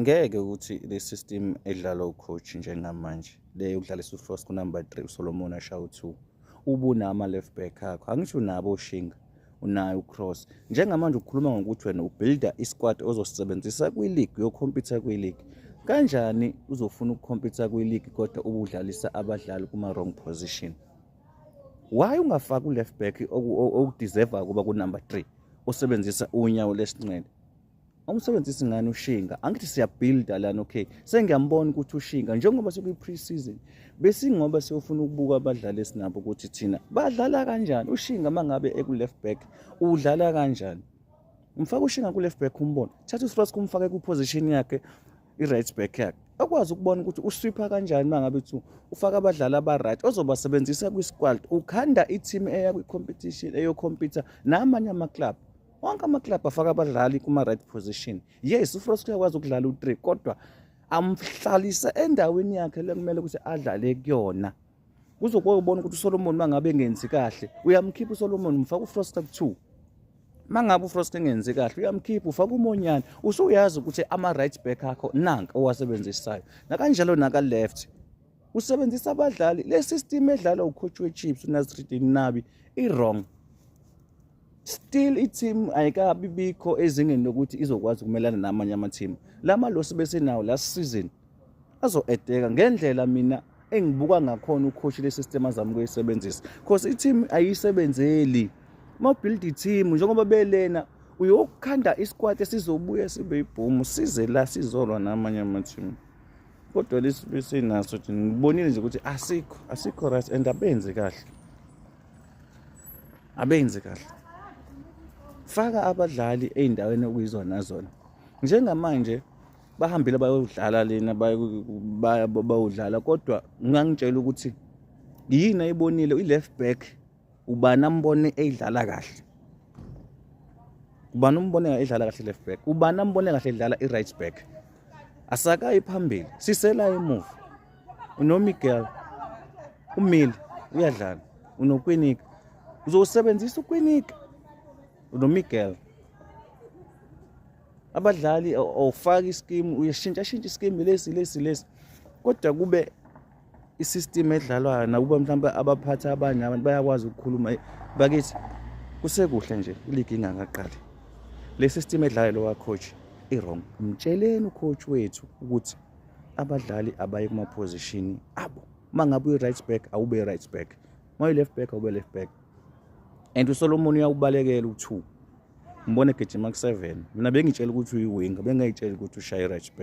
Ngeke ukuthi le system edlalwa ucoach njengamanje, le yokudlalisa uFrost ku-number 3, uSolomon ashaye u-2, ubunama left back akho, angisho unabo oShinga, unayo uCross. Njengamanje ukhuluma ngokuthi wena ubuilda isquad ozosisebenzisa kwi-league, uyocompete kwi-league. Kanjani uzofuna ukucompete kwi-league kodwa ubudlalisa abadlali kuma-wrong position? Why ungafaki u-left back okudeserve ukuba ku-number 3 osebenzisa unyawo lesinxele? Awumsebenzisi ngani uShinga? Angithi siyabuilda lana. Okay, sengiyambona ukuthi uShinga, njengoba sekuyi-pre-season, besingoba siyofuna ukubuka abadlali esinabo ukuthi thina badlala kanjani. UShinga mangabe eku-left back udlala kanjani? Umfake uShinga ku-left back, umbone. Thatha uSprots, kumfake ku-position yakhe, i-right back yakhe, akwazi ukubona ukuthi uswipha kanjani. Uma ngabe kuthi ufaka abadlali aba-right ozobasebenzisa kwi-squad, ukhanda i-team eya kwi-competition, eyocompeta namanye ama-club. Wonke ama-club afaka abadlali kuma-right position. Yes, uFrost uyakwazi ukudlala u-3, kodwa amhlalisa endaweni yakhe le kumele ukuthi adlale kuyona. Kuzokubona ukuthi uSolomon mangabe engenzi kahle, uyamkhipha uSolomon, umfaka uFrost ku-2. Mangabe uFrost engenzi kahle, uyamkhipha, ufaka uMonyane. Usuyazi ukuthi ama-right back akho nanka owasebenzisayo, nakanjalo naka-left usebenzisa abadlali. Le system edlalwa ucoach we-Chiefs uNasreddine Nabi i-wrong. Still i-team ayikabi bikho ezingeni lokuthi izokwazi ukumelana namanye ama-team. Lama loss besenawo last season azo-edeka ngendlela mina engibuka ngakhona ucoach le system azama ukuyisebenzisa, because i-team ayisebenzeli. Uma ubuild i-team njengoba belena, uyokukhanda isquad esizobuya sibe ibhomu, size la sizolwa namanye ama-team, kodwa lesi besinaso thina ngibonile nje ukuthi asikho right and abenzi kahle, abenzi kahle. Faka abadlali ey'ndaweni okuyizona zona. Njengamanje bahambile bayodlala lena, bayodlala, kodwa ngangitshela ukuthi yini ayibonile i-left back? Ubani ambone eyidlala kahle? Ubani umbone edlala kahle left back? Ubani ambone kahle edlala i-right back? Asakayi phambili, sisela emuva. UnoMiguel umile, uyadlala. UnoKwinika, uzowusebenzisa uKwinika. UnoMiguel, abadlali awufaki iskimu, uyashintsha shintsha iskimu lesi lesi lesi, kodwa kube isystem edlalwayo. Nakuba mhlawumbe abaphathi abanye abantu bayakwazi ukukhuluma bakithi, kusekuhle nje, iligi ingakaqali, le system edlala lo coach i-wrong. Mtsheleni ucoach wethu ukuthi abadlali abaye kuma-position abo. Uma ngabe uyi-right back, awube right back; uma uyi-left back, awube left back. And uSolomon uyawubalekela u-2, ngibona egijima ku-7. Mina bengitshela ukuthi uyi-winger, bengayitshela ukuthi ushaye i-right back.